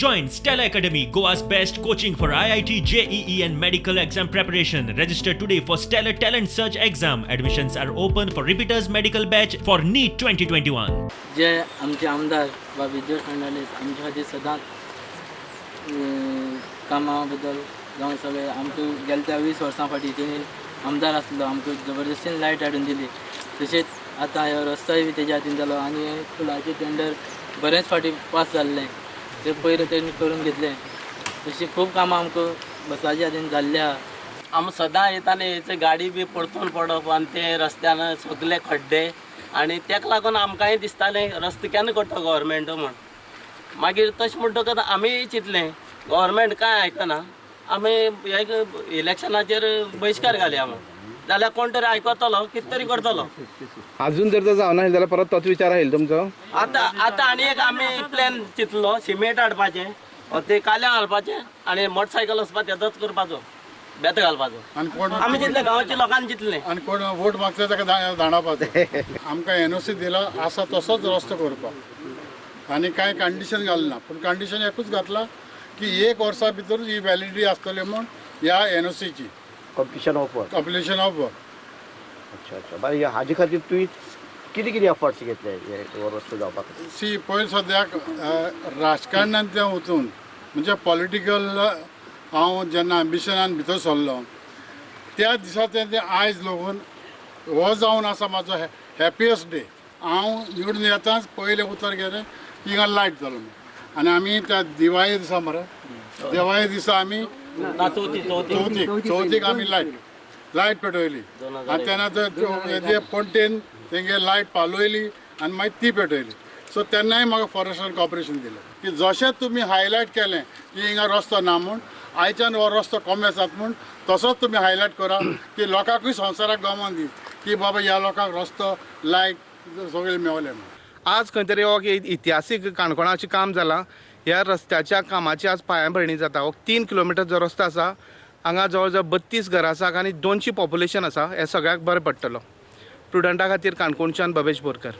Join Stella Academy, Goa's best coaching for IIT, JEE, and medical exam preparation. Register today for Stellar Talent Search exam. Admissions are open for repeaters medical batch for NEET 2021. जे आमचे आमदार बाब विजय फर्नांडीस आमच्या खातीर सदांच कामा बद्दल जावं सगळें आमकां गेल्या त्या 20 वर्सां फाटीं तेणी आमदार आसलो, आमकां जबरदस्तीन लायट हाडून दिली. तशेंच आतां ह्यो रस्तोय बी तेज्या हातीन जालो आनी पुलाचें टेंडर बरेंच फावटी पास जाल्लें, तें पयर तेणी करून घेतलें. तशीं खूब कामां आमकां बसाच्या हातीन जाल्लीं आहा. आमी सदां येताले, हेचे गाडी बी परतून पडप आनी ते रस्त्यान सगले खड्डे आनी तेका लागून आमकांय दिसतालें रस्तो केन्ना करता गव्हर्मेंट म्हण. मागीर तशें म्हणटकच आमीय चिंतलें, गव्हर्मेंट कांय आयकना, आमी हे इलेक्शनाचेर बहिश्कार घालया म्हण, जाल्यार कोण तरी आयकतलो, कितें तरी करतलो. अजून जर तो जावना जाल्यार परत तोच विचार येईल तुमचो. आतां आतां आनी एक आमी प्लॅन चिंतलो, सिमेंट हाडपाचें, ते काल्यां घालपाचें आनी मोटरसायकल वचपा तेदोच करपाचो, बेत घालपाचो. आनी कोण आमी चिंतलें, गांवच्या लोकांनी चिंतलें. आनी कोण वोट मागता ताका धांवडावपाचो. आमकां एनओसी दिला आसा तसोच रस्तो करपाक आनी कांय कंडिशन घालना ना, पूण कंडिशन एकूच घातला की एक वर्सा भितरूच ही व्हॅलिडिटी आसतली म्हूण ह्या एनओसीची. Completion of work. Completion of work. अच्छा, बरें, हाजे खातीर तुवें कितें कितें एफर्ट्स घेतले हे हो रस्तो जावपा खातीर? सी, पयलीं सद्याक राजकारणांत तें वचून, म्हणजे पॉलिटिकल हांव जेन्ना एम्बिशनान भितर सरलो त्या दिसा ते आयज लोगून हो जावन आसा म्हाजो हॅपियस्ट डे. हांव निवडून येताच पयलें उतर गेलें की हिंगा लायट जालो म्हूण. आनी आमी त्या दिवाळे दिसा मरे, दिवाळे दिसा आमी ना, चवथी, चवथी. चवथीक, चवथीक आमी लायट पेटयली आनी तेन्ना ते पणटेन तेंगे लायट पालयली आनी मागीर ती पेटयली. सो तेन्नाय म्हाका फॉरेस्टान कॉपरेशन दिलें की जशें तुमी हायलायट केलें की हिंगा रस्तो ना म्हूण, आयच्यान हो रस्तो कमी आसात म्हूण, तसोच तुमी हायलायट करा की लोकांकूय संवसाराक गमोन दी की बाबा ह्या लोकांक रस्तो, लायट सगळें मेवलें म्हूण. आज खंय तरी हो एक इतिहासीक काणकोणाचें काम जालां. ह्या रस्त्याच्या कामाची आज पायांभरणी जाता. हो 3 किलोमिटर जो रस्तो आसा, हांगा जवळ जवळ 32 घरां आसा आनी 200 पॉप्युलेशन आसा. हें सगळ्याक बरें पडटलो. प्रुडंटा खातीर काणकोणच्यान भवेश बोरकर.